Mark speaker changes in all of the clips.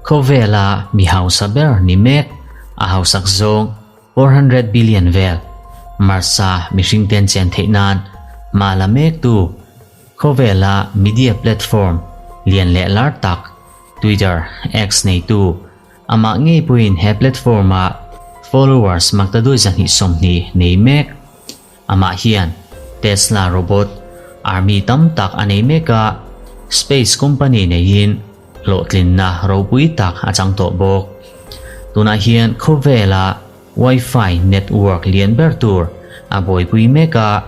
Speaker 1: Khawvela mi hausa ber ni mek a hausak zawng 400 billion vel Mars-a mihringten chen theih nan hma la mektu khawvela media platform lian leh lar tak Twitter, X neitu amah ngei pawhin he platform-a followers maktaduai 220 nei mek. Amah hian Tesla robot army tam tak a nei mek a, space company neiin hlawhtlinna ropui tak a chang tawh bawk. Tunah hian khawvela Wi-Fi network lian ber tur a buaipui mek a,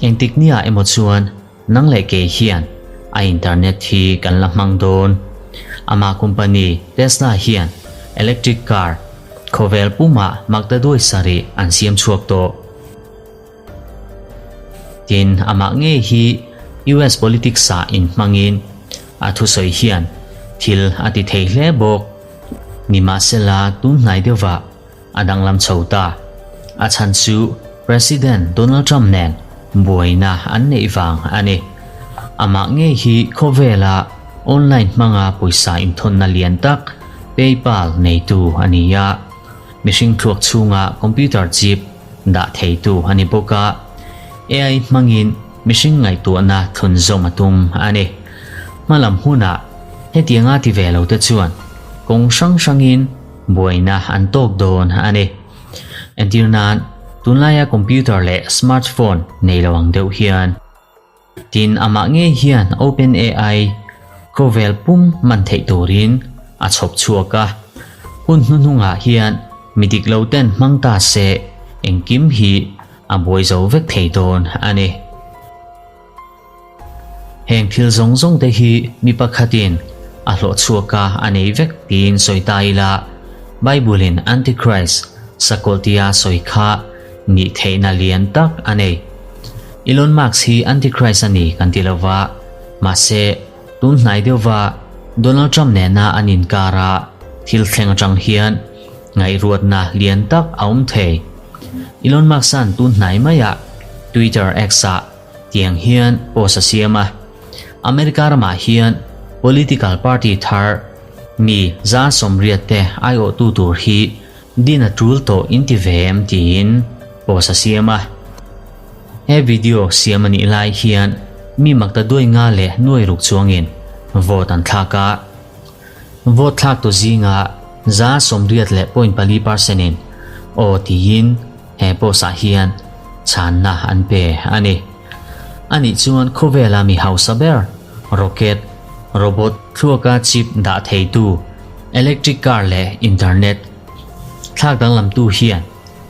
Speaker 1: engtik nia emaw chuan nang leh kei hian a internet hi kan la hmang dawn. Amah company Tesla hian electric car khawvel pumah maktaduai sarih an siam chhuak tawh. Tin, amah ngei hi US politics ah inhmangin a thusawi hian thil a ti thei hle bawk. Nimahsela tun hnai deuhvah a danglam chho ta. A chhan chu President Donald Trump nen buaina an neih vang a ni. Amah ngei hi khawvela online hmanga pawisa inthawnna lian tak PayPal neitu a ni a. Mihring thluak chhunga computer chip dah theitu a ni bawk a. AI hmangin mihring ngaihtuahna thlun zawm a tum a ni. Hmalam hunah hetianga ti ve lo te chuan kawng hrang hrangin buaina an tawk dawn a ni. Entir nan, tunlaia computer leh smartphone nei lo ang deuh hian. Tin, amah ngei hian OpenAI khawvel pum man theih turin a chhawp chhuak a. Hun hnuhnungah hian mi dik lo ten hmang ta se engkim hi a buai zo vek thei dawn a ni. Heng thil zawng zawng te hi mi pakhatin a hlawh chhuak a a nei vek tiin sawi ta ila, Bible-in Antichrist sakawlh tia sawi kha nih theihna lian tak a nei. Elon Musk hi Antichrist a ni kan ti lova, mahse tun hnai deuhva Donald Trump nena an inkara thil thleng atang hian ngaihruatna lian tak a awm thei. Elon Musk-a'n tun hnai maiah Twitter X-ah Tiang hian post a siam a, America ramah hian political party thar mi 80% te aiawhtu tur hi din a tul tawh inti ve em tiin post a siam a. He video siam a nih lai hian mi makta duai nga leh nuai ruk chuangin vote an thlak a. Vote thlak tu zinga 80.4 percent in aw tiin he post ah hian chhanna an pe a ni. Anih chuan khawvela mi hausa ber rocket, robot thluaka chip dah theitu, electric car leh internet thlak danglamtu hian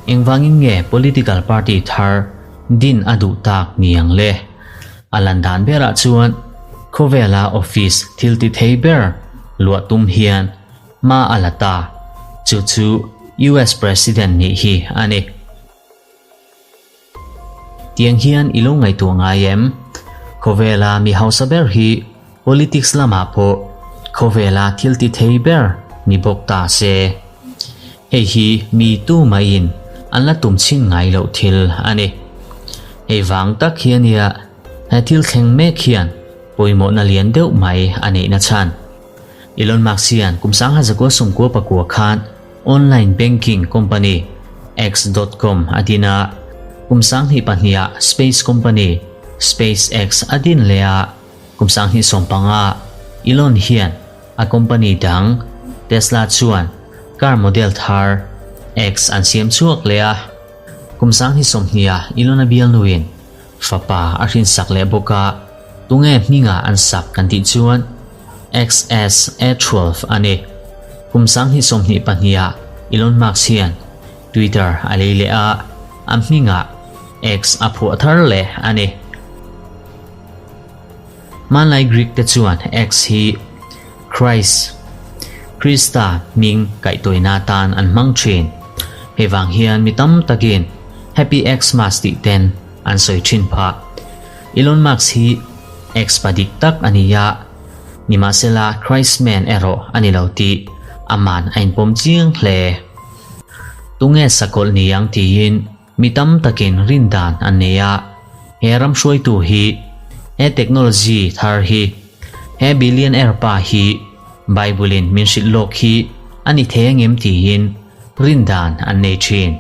Speaker 1: engvangin nge political party thar din a duh tak ni ang le? A lan dan berah chuan khawvela office thil ti thei ber luah tum hian hma a la ta, chu chu US President nih hi a ni. Tiang hian i lo ngaihtuah ngai em? Khawvela mi hausa ber hi politics lamah pawh khawvela thil ti thei ber ni bawk ta se. Hei hi mi tu maiin an la tum chhin ngai loh thil a ni. Hei vang tak hi a nia he thil thleng mek hian pawimawhna lian deuh mai a neihna chhan. Elon Musk hian kum 1999 khan online banking company X.com a din a, kum 2002 ah space company SpaceX a din leh a, kum 2015 Elon hian a company dang Tesla chuan car model thar X an siam chhuak leh a, kum 2020 ah Elon a bialnuin fapa a hrinsak leh bawk a, tunge hmingah an sak kan tih chuan XS A12 a ni. Kum 2022 ah Elon Musk hian Twitter a lei leh a, a hmingah X a phuah thar leh a ni. Hmanlai Greek te chuan X hi Christ, Krista hming kaihtuaina atan an hmang thin. Hei vang hian mi tam takin Happy Xmas tih ten an sawi thin phah. Elon Musk hi X pa dik tak a ni a, nimahsela Christ man erawh a ni lo tih aman a inpawm chiang hle. Tunge sakawlh ni ang tiin mi tam takin rin dan an nei a, he ram hruaitu hi he technology thar hi. He billionaire pa hi Bible in min hrilh lawk hi a ni thei angem tiin rindan an nei thin.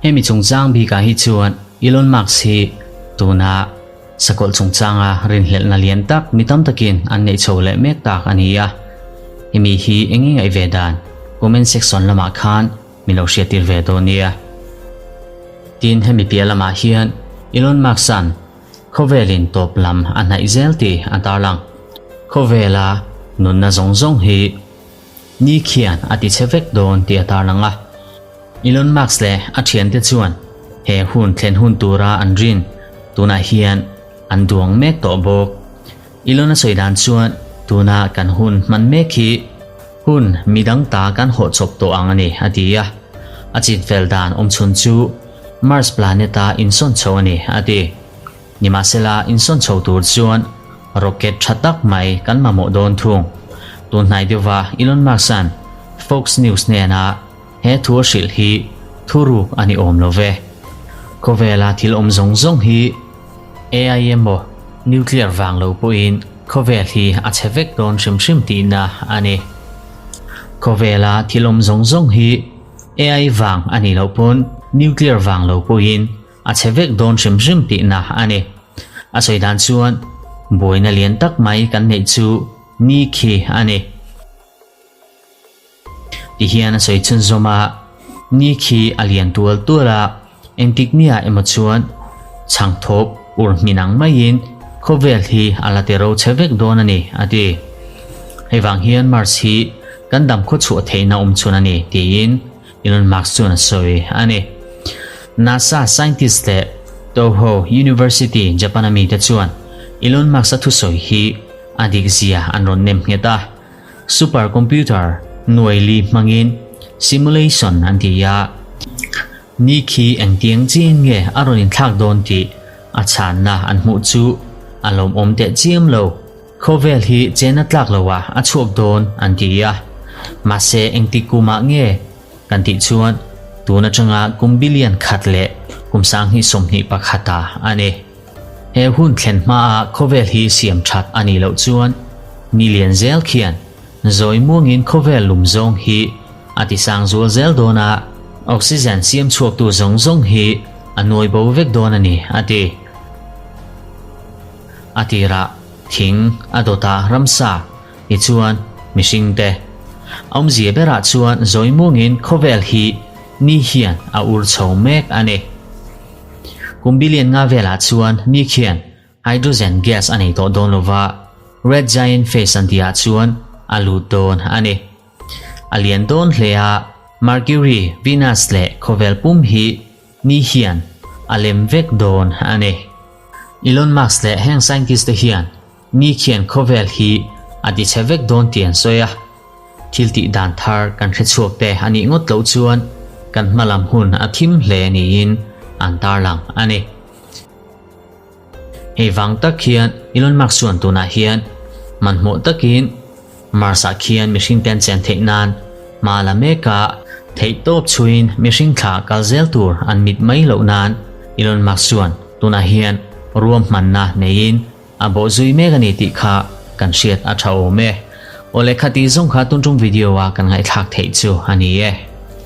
Speaker 1: Hemi chungchang bikah hi chuan Elon Musk hi tuna sakawlh chungchanga rinhlelhna lian tak mi tam takin an neih chho leh mek tak a ni a. Hemi hi eng nge ngaih ve dan comment section lamah khan min lo hriattir ve dawn nia. Tin, hemi piah lamah hian Elon Musk-a'n khawvelin tawp lam a hnaih zel tih a tarlang. Khawvela nunna zawng zawng hi Ni khian a ti chhe vek dawn tih a tarlang a. Elon Musk leh a thiante chuan he hun thlen hun tura an rin tunah hian an duang mek tawh bawk. Elon a sawi dan chuan tuna kan hun hman mek hi hun midang ta kan hawh chawp tawh ang a ni a ti a. A chinfel dan awmchhun chu Mars planet-a insawn chho a ni a ti. Nimahsela, insawn chho tur chuan rocket tha tak mai kan mamawh dawn thung. Tun hnai deuhva Elon Musk-a'n Fox News hnena he thu a hrilh hi thuruk a ni awm lo ve. Khawvela thil awm zawng zawng hi AI emaw nuclear vang lo pawhin khawvel hi a chhe vek dawn hrim hrim tihna a ni. Khawvela thil awm zawng zawng hi AI vang a nih loh pawn nuclear vang lo pawhin A chhe vek dawn hrim hrim tihna a ni. A sawi dan chuan buaina lian tak mai kan neih chu ni khi a ni. Ti hian a sawi chhunzawm a, ni khi a lian tual tual a, engtik nia emaw chuan chhangthawp ur hmin ang maiin khawvel hi a la ti ro chhe vek dawn a ni, a ti. Hei vang hian Mars hi kan dam khawchhuah theihna awm chhun a ni, tiin Elon Musk chuan a sawi a ni. NASA scientist leh Toho University, Japan-a mite chuan Elon Musk-a thusawi hi a dik zia an rawn nem nghet a. Super computer nuai li hmangin simulation an ti a, ni khi engtiang chian nge a rawn inthlak dawn tih a chhanna an hmuh chu a lawmawm teh chiam lo. Khawvel hi chen a tlak lo a, a chhuak dawn an ti a. Mahse engtik kumah nge kan tih chuan tun atanga kum billion khat leh kum 2021 a a ni. He hun thlen hmaa khawvel hi siam that a nih loh chuan ni lian zel khian zawi muangin khawvel lum zawng hi a ti sang zual zel dawn a, oxygen siam chhuaktu zawng zawng hi a nuai bo vek dawn a ni a ti. A tirah thing a dawt a ramsa ni chuan mihring te. Awmzia berah chuan zawi muangin khawvel hi ni hian a ur chho mek a ni. Kum billion nga velah chuan ni khian hydrogen gas a nei tawh dawn lova, red giant phase an tihah chuan a lut dawn a ni. A lian dawn hle a, Mercury, Venus leh khawvel pum hi Ni hian a lem vek dawn a ni. Elon Musk leh heng scientist te hian ni khian khawvel hi a ti chhe vek dawn tih an sawi a. Thil tih dan thar kan hre chhuak te a nih ngawt loh chuan kan hma lam hun a thim hle niin an tarlang a ni. Hei vang tak hian Elon Musk chuan tunah hian hmanhmawh takin Mars-ah khian mihring te an chen theih nan hma la mek a, theihtawp chhuiin mihring thla kal zel tur an mit mai loh nan Elon Musk chuan tunah hian ruahmanna neiin a bawhzui mek a ni tih kha kan hriat a tha awm e. Awle khati zawng kha tun tum video-a kan ngaihthlak theih chu a ni e.